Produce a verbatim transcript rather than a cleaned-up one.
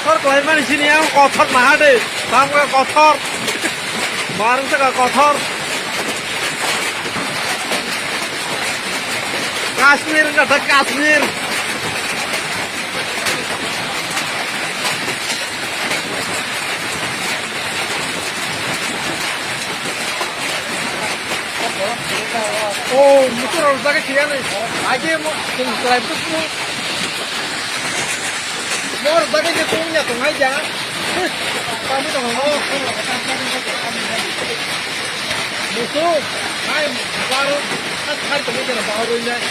Kothor khlaimani sini ang kothor naha de. Tamo kothor. Barang saka kothor. Kashmir wngkha da Kashmir. Oh, motor rok jaga kiriya nai. Age mo, chwng chwrai bwswk mo. Mor jaga je tong ya tong hai ja. Tamo tong ho. Musu, hai baro, hat hai tong jana bahar roi nai.